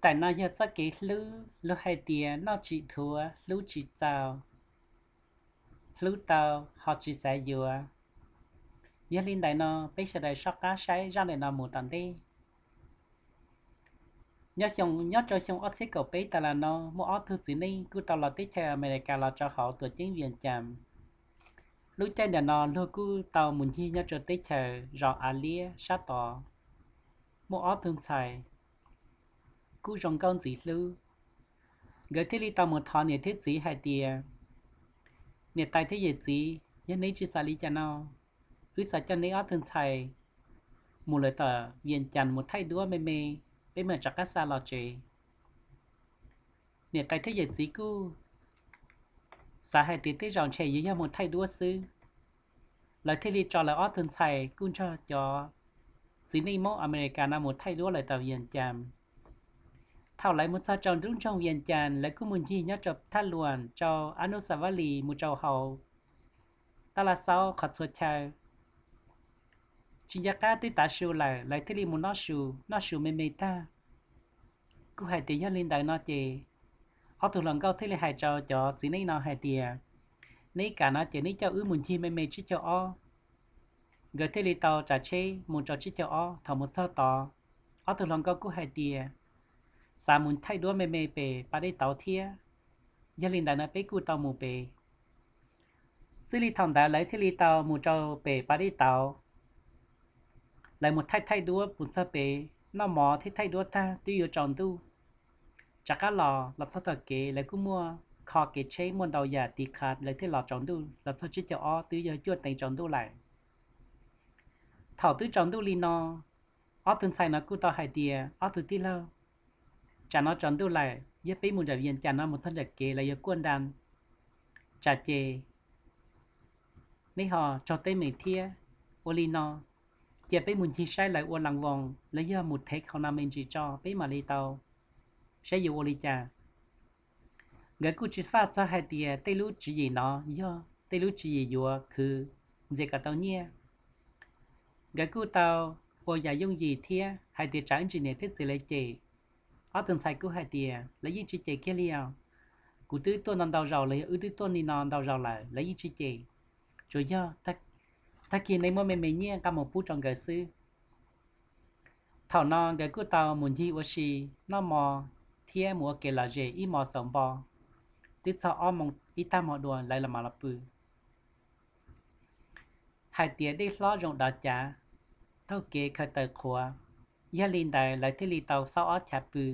Tam no yog txoj kev hlub, luag hais tias noj tsis dhuav, hlub tsis txaus, hlub tau ho tsis xav yuav. Yog li ntawd no peb sawv daws soj qab saib zaj ntawm no mus tom ntej. Nyob xyoo, nyob rau xyoo ob txhiab kaum peb tas los no, muaj ob tug txiv neej kuj tau los teb chaws Amelikas los rau hauv tuam ceeb Vias Cas. Lub caij ntawm no luag kuj tau mus ncig nyob rau teb chaws zos Av Liab sab tod, muaj ob tug ntxhais kuj zoo nkauj ntxim hlub. Nkawd thiaj li tau mus thov niam thiab txiv hais tias, niam tais thiab yawm txiv, yog neb tsis xav li cas no, wb xav coj neb ob tug ntxhais mus lawm tom Vias Cas mus thaij duab me me, peb mam rov qab xa los tsev. Niam tais thiab yawm txiv kuj xav hais tias tej zaum ntshe yuav yog mus thaij duab xwb. Lawv thiaj li tso lawv ob tug ntxhais kuj nrog cov txiv neej Hmoob Amelikas no mus thaij duab lawm tom Vias Cas. Thaum lawv mus txog rau nruab nroog Vias Cas, lawv kuj mus ncig nyob rau thaj luam rau Ab Nub Xas Vas Lis mus rau hauv Tab Laj Xaub qhov txhua chaw. Tsis nco qab twb tav su lawm, lawv thiaj li mus noj su, noj su me me tag, kuj hais tias yog li ntawd no ces ob tug hluas nkauj thiaj li hais rau cov txiv neej no hais tias, neb kam no ces neb coj wb mus ncig me me tsib caug ob. Nkawd thiaj li tau tsav tsheb mus rau tsib caug ob. Thaum mus txog tod, ob tug hluas nkauj kuj hais tias, xav mus thaij duab me me pem pas dej tauv thiab, yog li ntawd no peb kuj tau mus pem. Txij li thaum ntawd lawv thiaj li tau mus rau pem pas dej tauv. Lawv mus thaij thaij duab mus txog pem, noj mov thiab thaij duab tag twb yuav tsaus ntuj. Rov qab los, los txog tom kev lawv kuj muaj kho kev tsheb, muaj ntau yam tiv qha, lawv thiaj los tsaus ntuj, los txog tsib caug ob twb yog cuaj teev tsaus ntuj lawm. Thaum twb tsaus ntuj li no, ob tug ntxhais no kuj tau hais tias, ob tug tij laug, tsam no tsaus ntuj lawm, yog peb mus nram Vias Cas no mus txog nram kev lawv yuav kuaj nra, tsam ces neb ho raug teeb meem thiab. Ua li no, cia peb mus ncig saib lawv ua las voos los yog mus thev khau no me ntsis tso peb mam li tau saib yuav ua li cas. Nkawd kuj tsis faj txog hais tias tej lub tswv yim no yog tej lub tswv yim yuav khwv ntxias kom tau nyiaj. Nkawd kuj tau ua yam yooj yim thiab hais tias tsam ib ntsis niam thiab txiv lawv cem. Ob tug ntxhais kuj hais tias lawv yeej tsis cem kiag li os. Kuv twb tuaj no ntau zaus los yog wb twb tuaj li no ntau zaus lawm, lawv yeej tsis cem. Tsuas yog tag kis nej muab me me nyiaj nqa mus pub rau nkawd xwb. Thaum no nkawd kuj tau mus ncig ua si, noj mov thiab mus ua kev lom zem ib hmos xaus npo. Twb txog ob moos ib tag hmo dua lawv los mam los pw. Hais tias dej hlob zoo dov cav, taug kev khaws taws qhuav. Yog li ntawd lawv thiaj li tau xauj ob chav pw,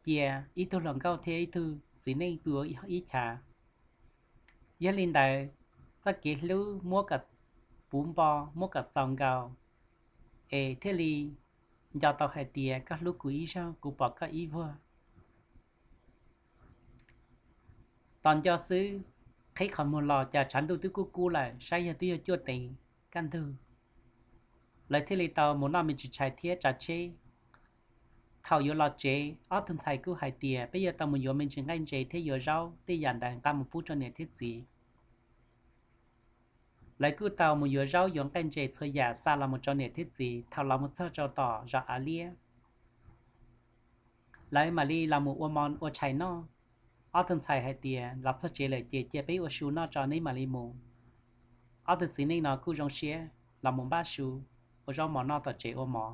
cia ib tug hluas nkauj thiab ib tug txiv neej pw ua ib chav. Yog li ntawd, txoj kev hlub muab kom puv npo, muab kom txaus nkaus, es thiaj li nco tau hais tias koj hlub kuv ib zaug, kuv pom koj ib vuag. Tos nco xwb, qhib qhov muag los cas tshav ntuj twb kub kub lawm, saib yog twb yog cuaj teev kaj ntug. Lawv thiaj li tau mus noj me ntsis tshais thiab tsav tsheb. Thaum yuav los tsev, ob tug ntxhais kuj hais tias peb yuav tau mus yuav me ntsis nqaij ntses thiab yuav zaub tej yam ntawd nqa mus pub rau niam thiab txiv. Lawv kuj tau mus yuav zaub yuav nqaij ntses txhua yam xa los mus rau niam thiab txiv. Thaum los mus txog rau tom zos Av Liab, lawv mam li los mus ua mov ua tshais noj. Ob tug ntxhais hais tias los txog tsev lawm ces cia peb ua su noj tso neb mam li mus. Ob tug txiv neej no kuj zoo siab los mus npaj su ua zaub mov noj tom tsev ua mov.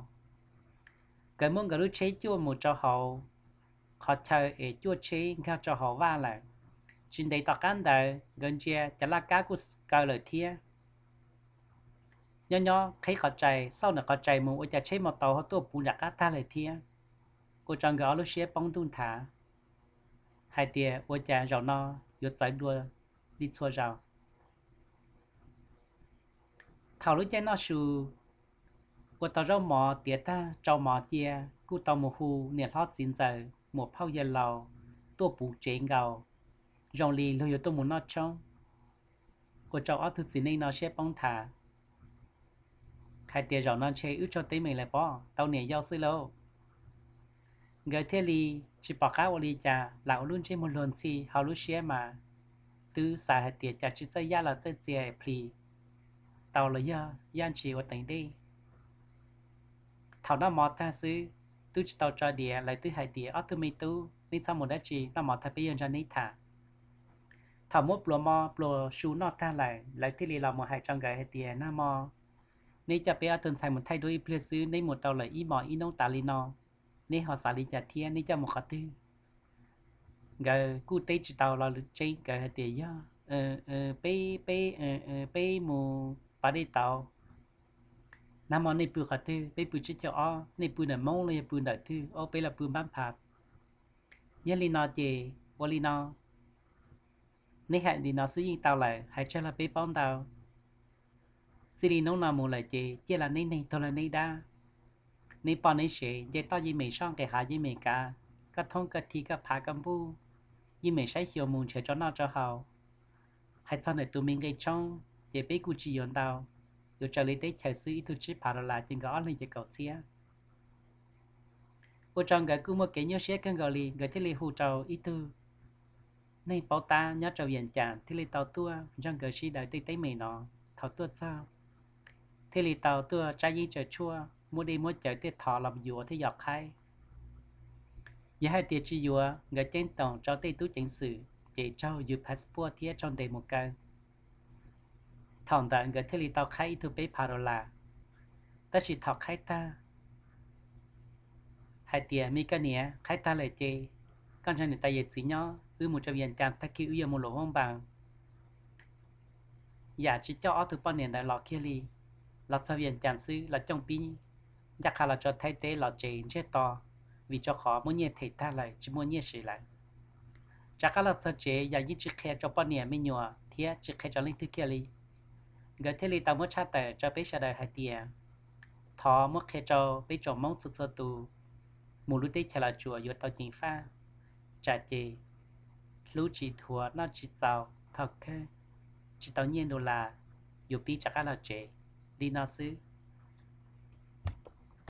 Nkawd muab nkawd lub tsheb cuaj mus rau hauv qhov chaw es cuaj tsheb nkag rau hauv vaj lawm. Tsis ntev tom qab ntawd nkawd ntsia cas laj kab kuj kaw lawm thiab. Nyob nyob qhib qhov rais, xauj ntawm qhov rais mus ua cas tsheb mos taus ho tuaj puv nram qab tag lawm thiab. Ua rau nkawd ob lub siab poob ntuj nthav, hais tias ua cas zaum no yuav txawv dua li txhua zaus. Thaum lub caij noj su ua tau zaub mov tiav tag, tsau mov cia, kuj tau mus hu niam hlob txiv ntxawm, muam phauj yawg laus tuaj puv tsev nkaus, zoo li luag yuav tuaj mus noj tshoob. Ua rau ob tug txiv neej no siab poob nthav, hais tias zaum no ntshe wb raug teeb meem lawm pob, tau niam yau xwb lauj. Nkawd thiaj li tsis pom qab ua li cas, lam ua lub ntsej muag luag ntxhi, hauv lub siab mas twb xav hais tias cas tsis txawj yaj los txawj txia plis, tau los yog yaj ntshis ua teev dej. Thaum noj mov tag xwb, twb tsis tau tso diav, lawv twb hais tias, Ob tug me tub, neb txhob mus dab tsi, noj mov tag peb yuav nrog neb tham. Thaum muab pluas mov pluas su noj tag lawm, lawv thiaj li los mus hais rau nkawd hais tias, Nag hmo neb coj peb ob tug ntxhais mus thaij duab ib pliag xwb, neb mus tau lawm ib hmos ib hnub tas li no, neb ho xav li cas thiab, neb coj mus qhov twg? Nkawd kuj teb tsis tau lo lus tseeb, nkawd hais tias, Yog peb, peb, peb mus pas dej tauv. Nag hmo nej pw qhov twg? Peb pw tsib caug ob. Nej pw ntawm Hmoob los yog pw ntawm twg? Ob, peb los pw Npab Phas. Yog li no ces ua li no, neb hais li no xwb yeej tau lawm, hais tsawg los peb paub ntau. Txij li hnub no mus lawm ces ciaj los neb neeg, tuag los neb dab. Neb poj neb sev, nce toj yeej meem soj, nqes hav yeej meem kav, koj thoob koj thi koj phav koj npuj yeej meem saib xyuas mus nrhiav rau noj rau haus. Hais txog ntawm tus me nqi tshoob ces peb kuj tsis yuav ntau, yuav raws li teb chaws xwb, ib tug tsib phav dollar ces nkawd ob leeg ces kaum txhiab. Ua rau nkawd kuj muaj kev nyuaj siab kawg nkaus li, nkawd thiaj li hu rau ib tug neeg paub tab nyob rau Vias Cas thiaj li tau tuaj nrog nkawd sib daws tej teeb meem no. Thaum tuaj txog thiaj li tau tuaj tsab yeeb tsaws tshuaj, muab dej muab cawv thiaj thov los yuav thiab yos qhaib. Yog hais tias tsis yuav, nkawd ceeb toom rau tej tub ceev xwm ces raug yus passport thiab raug ntes mus kaw. Thaum ntawd nkawd thiaj li tau qhaib ib tug peb phav dollar. Tab sis thaum qhaib tag hais tias, Me koj niam, qhaib tag lawm ces koj nrog niam tais yawm txiv nyob, wb mus rau Vias Cas, tag kis wb yuav mus Luam Hoob Npas. Yam tsis coj ob tug poj niam ntawd los kiag li. Los txog Vias Cas xwb los cooj pib ncaj qha los rau Thaib teb los tsev ntsiag to, vim rau qhov muab nyiaj them tag lawm tsis muaj nyiaj siv lawm. Rov qab los txog tsev yam yeej tsis qhia rau poj niam me nyuam thiab tsis qhia rau leej twg kiag li. Nkawd thiaj li tau muab tshaj tawm rau peb sawv daws hais tias, thov muab qhia rau peb tsoom Hmoob txhua txhua tus mus lub teb chaws los tsuas yuav tau ceev faj, tsam ces hlub tsis dhuav noj tsis txaus, thaum kawg tsis tau nyiaj dollar, yuav pib rov qab los tsev. Li no xwb.